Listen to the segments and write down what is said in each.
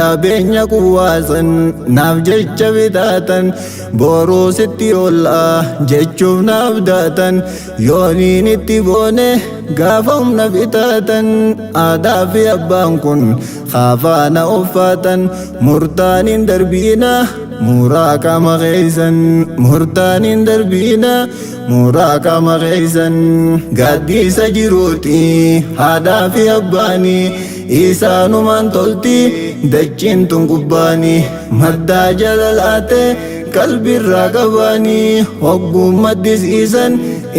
Jabeenya quwwaasan naaf jecha bitaatan boruu sitti ollaa jechuuf naaf daatan yooniin itti boone gaafa humna fitaatan aadaa fi abbaan kun kaafaana uffatan murtaaniin darbiina muraa qaama keessan murtaaniin darbiina muraa qaama keessan gaaddiisa jiruuti haadhaa fi abbaanii isaanumaan tolti dachiin tun gubbaanii maddaa jalalaate qalbiirraa qabaanii hogguun maddisiisan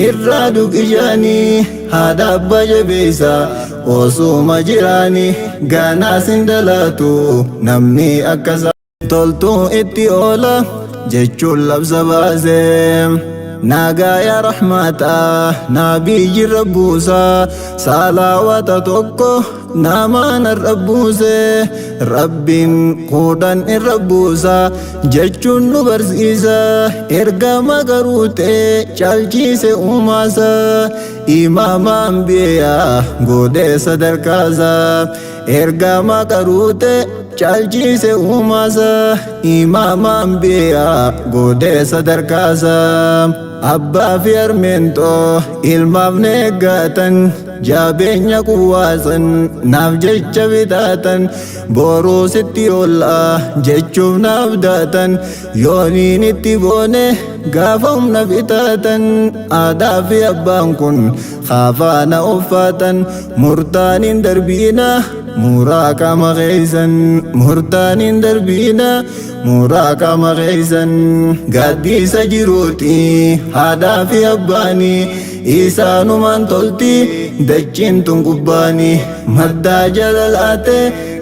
irraa dhuqijaanii haadha abbaa jabeessa osuma jiraanii gaanaas hin dalaatu namni akkasa toltuu itti oola jechuun labsa baasee. Nagaa yaa rahmataa naabii rabbuusaa salaawata tokko namaan rabbuuse rabbiin kudhan irra buusa jechuun nu barsiisa ergama garuutee caalchiise uumaasa imaama ambiyaa godhee sadarkaasa ergama qaruute caalchiise uumaasa imaama ambiyaa godhee sadarkaasa abbaa fi harmeentoo ilmaaf neeggatan jabeenya quwwaasan naaf jecha bitaatan boruu sitti ollaa jechuuf naaf daatan yooniin itti boone gaafa humna fitaatan aadaa fi abbaan kun kaafaana uffatan murtaaniin darbiina muraa qaama keessan murtaaniin darbiina muraa qaama keessan gaaddiisa jiruuti haadhaa fi abbaanii isaanumaan tolti dachiin tun gubbaanii maddaa jalalaate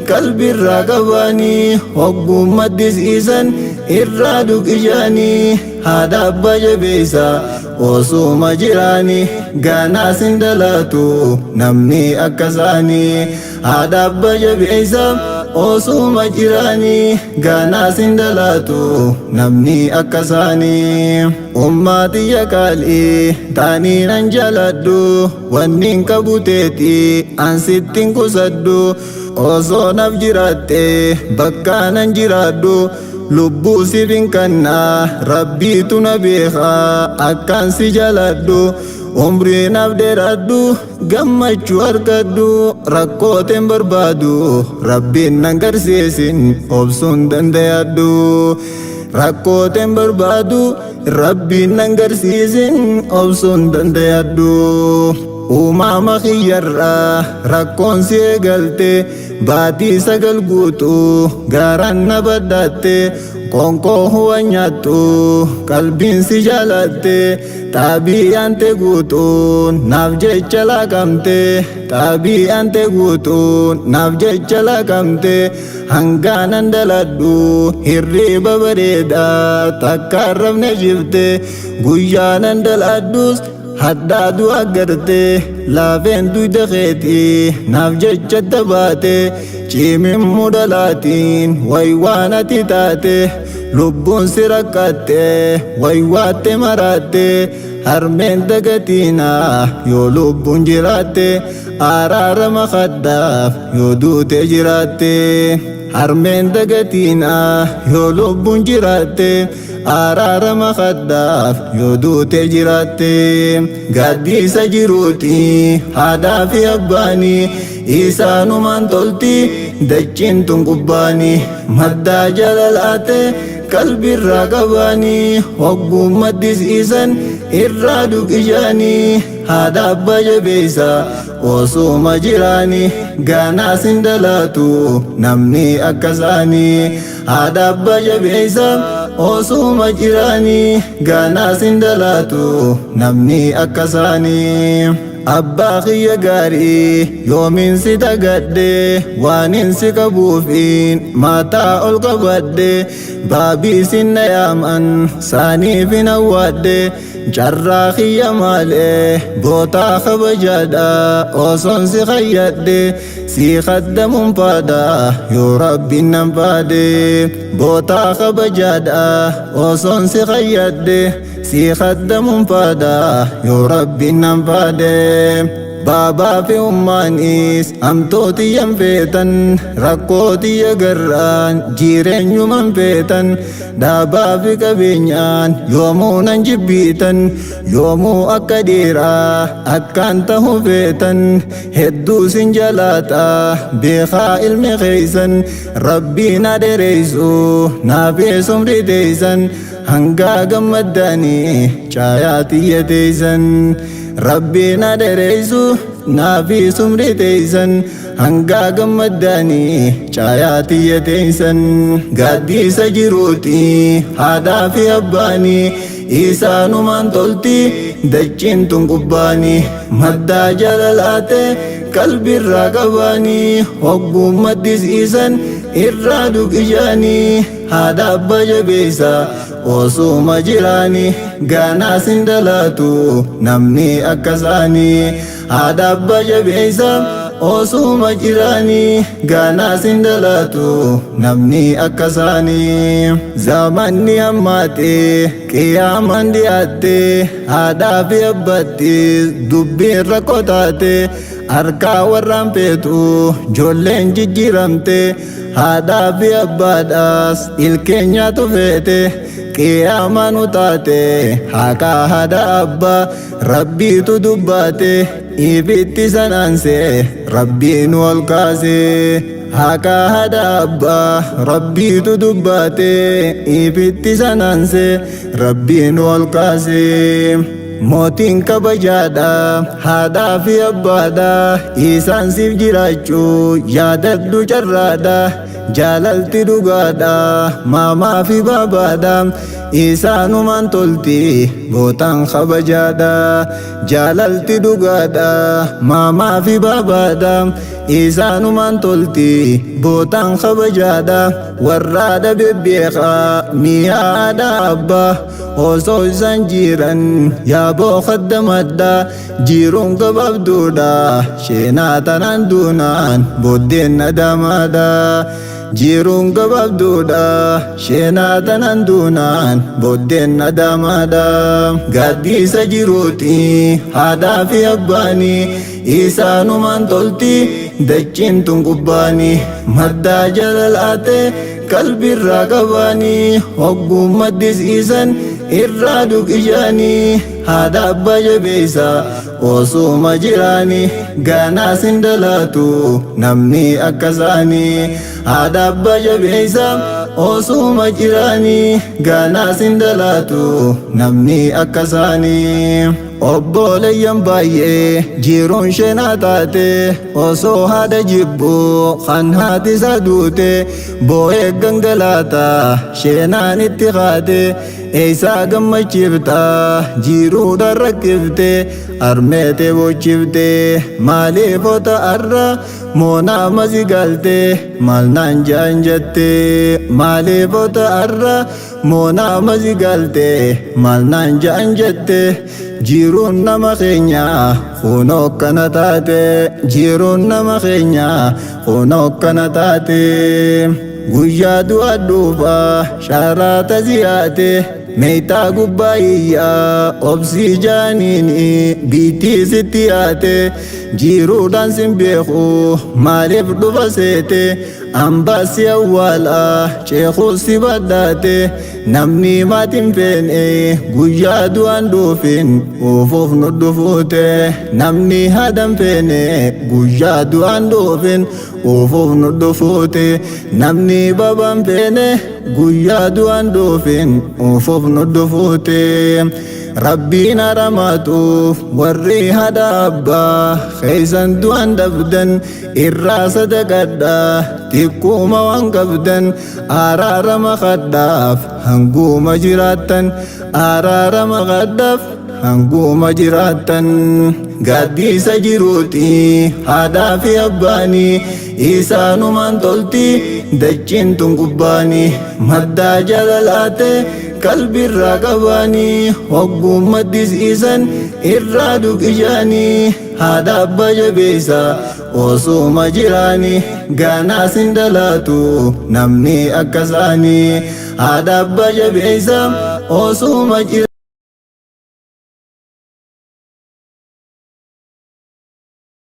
qalbiirraa qabaanii hogguun maddisiisan irraa dhuqijaanii haadha abbaa jabeessa osuma jiraanii gaanaas hin dalaatu namni akka isaanii haadha abbaa jabeessa osuma jiraanii gaanaas hin dalaatu namni akka isaanii ummaatiyya qaalii taanii nan jaaladhu wanni hin qabu teetii an sittiin qusadhu osoo naaf jiraatte bakka nan jiraadhu lubbuu siif kannaa rabbiitu na beekaa akkaan si jaaladhu umrii naaf dheeradhu gammachuu argadhu rakkooteen barbaadu rabbiin nan garsiisin obsuun danda'adhu rakkooteen barbaadu rabbiin nan garsiisin obsuun danda'adhu uumama kiyyarraa rakkoon si eegalte baatii sagal guutuu gaaraan na badhaatte qoonqoo huwa nyaattu qalbiin si jaalatte xaabi'aan te guutuun naaf jecha laaqamte xaabi'aan te guutuun naaf jecha laaqamte hangaanan daladhu hirriba bareedaa takka rafne jifte guyyaanan daladhus hadhaa du'a garte laafeen duyda keetii naaf jecha tabaate cimin mudalaatiin waywaan ati taate lubbuun si rakkatte waywaatte maraatte harmeen dagatiinaa yoo lubbuun jiraatte araarama kadhaaf yoo duute jiraatte harmeen dagatiinaa yoo lubbuun jiraatte araarama kadhaaf yoo duute jiraatte gaaddiisa jiruuti haadhaa fi abbaanii isaanumaan tolti dachiin tun gubbaanii maddaa jalalaate qalbiirraa qabaanii hogguun maddisiisan irraa dhuqijaanii haadha abbaa jabeessa osuma jiraanii gaanaas hin dalaatu namni akka isaanii haadha abbaa jabeessa osuma jiraanii gaanaas hin dalaatu namni akka isaanii. Abbaa kiyya gaarii yoomiin si dagadhe waanin si qabuufiin mataa ol qabadhe baabii sinna yaaman saaniif hin awwaadhe carraa kiyya maalee bootaa kabajaadha osoon si kayyadhe si khaddamuun faadha yoo rabbiin nan faade bootaa kabajaadha osoon si kayyadhe si khaddamuun faadha yoo rabbiin nan faade. Baabaa fi ummaanis hamtuu tiyyan feetan, rakkoo tiyya garraan jireenyuman feetan. Dhaabaa fi qabeenyaan yoomuu nan jibbiitan, yoomuu akka dhiiraa akkaan tahu feetan. Hedduu sin jalaata beekaa ilmi keeysan, Rabbii na dheereysu naaf umrii teeysan, hangaa gammaddanii caayaa tiyya teeysan. Rabbii na dheereysu naaf umrii teeysan, hangaa gammaddanii caayaa tiyya teeysan. Gaaddiisa jiruuti haadhaa fi abbaanii, isaanumaan tolti dachiin tun qubbaanii. Maddaa jaalalaate qalbiirraa qabaanii, hogguu maddisiisan irraa dhugijaanii. Haadha abbaa jabeessa osuma jiraanii, gaanaas hin dalaatu namni akka isaanii. Haadha abbaa jabeessa osuma jiraanii, gaanaas hin dalaatu namni akka isaanii. Zamanni hammaate, qiyaamaan dhiyaatte, haadhaa fi abbaatti dubbiin rakkoo taate. Harkaa warraan feetu ijoolleen jijjiiramte, haadhaa fi abbaadhaas ilkeenyaatu feete. Qiyaamaan utaate haqaa haadha abbaa Rabbiitu dubbaate, ibitti sanaansee Rabbiin ol kaase. Haqaa haadha abbaa Rabbiitu dubbaate, ibitti sanaansee Rabbiin ol kaase. Mootiin kabajaadha haadhaa fi abbaadha, isaan siif jiraachuu yaadadhu carraadha. Jaalalti dhugaadha maamaa fi baabaadha, isaanumaan tolti gootaan kabajaadha. Jaalalti dhugaadha maamaa fi baabaadha, isaanumaan tolti gootaan kabajaadha. Warraadha bebbeekaa mi'aadha abbaa, osoo isaan jiran yaaboo kaddamadha. Jiruun gabaabduudha sheenaa tanaan duunaan booddeen nadamaadha. Jiruun gabaabduudha sheenaa tanaan duunaan booddeen nadamaadha. Gaaddiisa jiruuti haadhaa fi abbaanii, isaanumaan tolti dachiin tun qubbaanii. Maddaa jaalalaate qalbiirraa qabaanii, hogguu maddisiisan irraa dhugijaanii. Haadha abbaa jabeessa osuma jiraanii, gaanaas hin dalaatu namni akka isaanii. Haadha abbaa jabeessa osuma jiraanii, gaanaas hin dalaatu namni akka isaanii. Obboleeyyan baay'ee jiruun sheenaa taate, osoo haadha jibbu kan haati isaa duute. Boo'ee gangalaata sheenaan itti kaate, eessaa gammachiifta jiruudha rakkifte, armeete bochifte. Maaliif ota arra moonaa masi galte, maal naan jaan jette? Maaliif ota arra moonaa masi galte, maal naan jaan jette? Jiruun nama keenya kunoo akkana taate, jiruun nama keenya kunoo akkana taate. Guyyaa du'a dhufa sharaata ziyaate, meeytaa gubbaa iyyaa obsii jaaniini biittii sitti yaate. Jiruudhaan sin beeku maaliif dhufa seete? Ambaasi awwaalaa ceekuu si badhaate. Namni maatiin feene guyyaa du'aan dhuufin uufuuf nu dhufuute. Namni haadhan feene guyyaa du'aan dhuufin uufuuf nu dhufuute. Namni babaan feene guyyaa du'aan dhuufin uufuuf nu dhufuute. Rabbiin haramatuuf warri haadha abbaa keessan du'aan dhabdan, irraa sadaqadha xiqquma waan qabdan. Araarama kadhaaf hanguma jiraattan, araarama kadhaaf hanguma jiraattan. Gaaddiisa jiruuti haadhaa fi abbaanii, isaanumaan tolti dachiin tun qubbaanii. Maddaa jaalalaate qalbiirraa qabaanii, hogguu maddisiisan irraa dhugijaanii. Haadha abbaa jabeessa osuma jiraanii, gaanaas hin dalaatu namni akka isaanii. Haadha abbaa jabeessa osuma jiraanii.